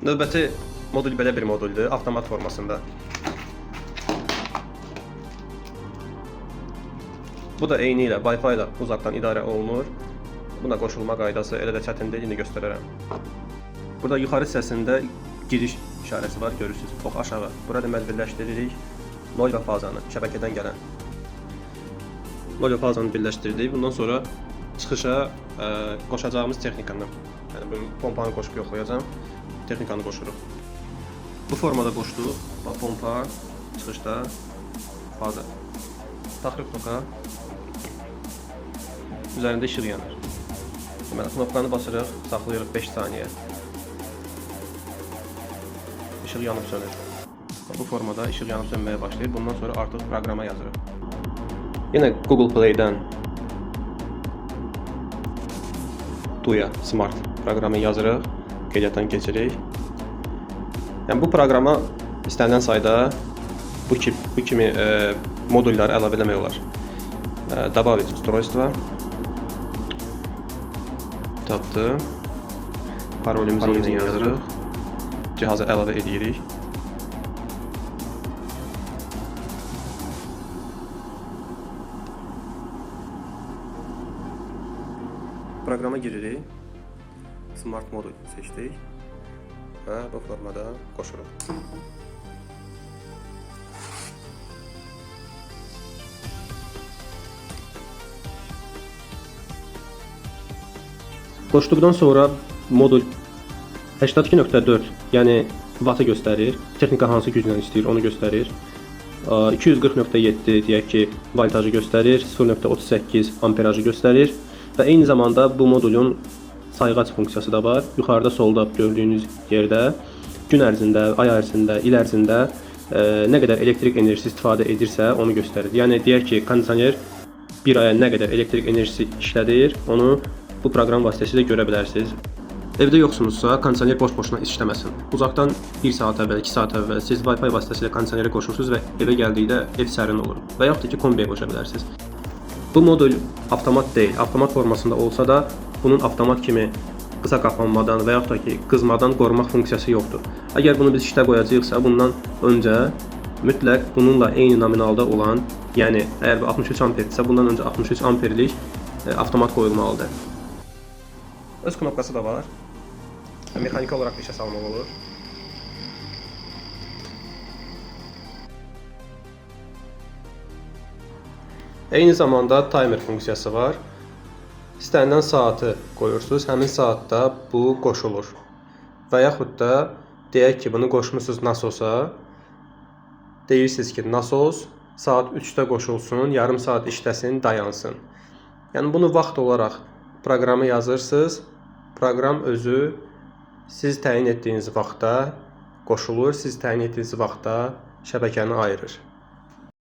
Növbəti modul belə bir moduldür, avtomat formasında. Bu da eyni ilə Wi-Fi ilə uzaqdan idarə olunur. Buna qoşulma qaydası elə də çətin deyil, indi göstərərəm. Burada yuxarı hissəsində giriş işarəsi var, görürsüz. Ox aşağı. Burada deməli birləşdiririk 0 və fazanı, şəbəkədən gələn. 0 və fazanı birləşdirdik. Bundan sonra çıxışa qoşacağımız texnikanı, yəni bu pompanı qoşub yoxlayacağam. Texnikanı qoşuruq. Bu formada qoşduq. Bax, pompa çıxışda faza. Taxırıq toka. Üzərində işıq yanır. Deməli, knopkanı basırıq, saxlayırıq 5 saniyə. İşıq yanıb sönür. Bu formada işıq yanıb sönməyə başlayır. Bundan sonra artıq proqrama yazırıq. Yenə Google Play-dən Tuya Smart proqramı yazırıq, qeydiyyatdan keçirik. Yəni bu proqrama istənilən sayda bu kimi modulları əlavə eləmək olar. Добавить устройство. Tapdı. Parolimizi yenə yazırıq. Cihaza əlavə edirik. Proqrama giririk. Smart modul seçdik və bu formada qoşuruq. Qoşduqdan sonra modul 82.4, yəni vatı göstərir. Texnika hansı güclə işləyir, onu göstərir. 240.7 deyək ki, voltajı göstərir, 0.38 amperajı göstərir və eyni zamanda bu modulun sayğac funksiyası da var. Yuxarıda solda gördüyünüz yerdə gün ərzində, ay ərzində, il ərzində nə qədər elektrik enerjisi istifadə edirsə onu göstərir. Yəni deyək ki, kondisioner bir aya nə qədər elektrik enerjisi işlədir, onu bu proqram vasitəsilə görə bilərsiniz. Evdə yoxsunuzsa, kondisioner boş-boşuna işləməsin. Uzaqdan 1 saat əvvəl, 2 saat əvvəl siz Wi-Fi vasitəsilə kondisionerə qoşursunuz və evə gəldikdə ev sərin olur. Və yaxud da ki, kombiyə qoşa bilərsiniz. Bu modul avtomat deyil. Avtomat formasında olsa da bunun avtomat kimi qısa qapanmadan və yaxud da ki, qızmadan qorumaq funksiyası yoxdur. Əgər bunu biz işlə qoyacağıqsa, bundan öncə mütləq bununla eyni nominalda olan, yəni əgər bu 63 amperdirsə, bundan öncə 63 amperlik avtomat qoyulmalıdır. Öz knopkası da var. Mexaniki olaraq da işə salmaq olur. Eyni zamanda timer funksiyası var. İstənilən saatı qoyursunuz, həmin saatda bu qoşulur. Və yaxud da deyək ki, bunu qoşmusunuz nasosa, deyirsiniz ki, nasos saat 3-də qoşulsun, yarım saat işləsin, dayansın. Yəni bunu vaxt olaraq proqramı yazırsınız. Proqram özü siz təyin etdiyiniz vaxtda qoşulur, siz təyin etdiyiniz vaxtda şəbəkəni ayırır.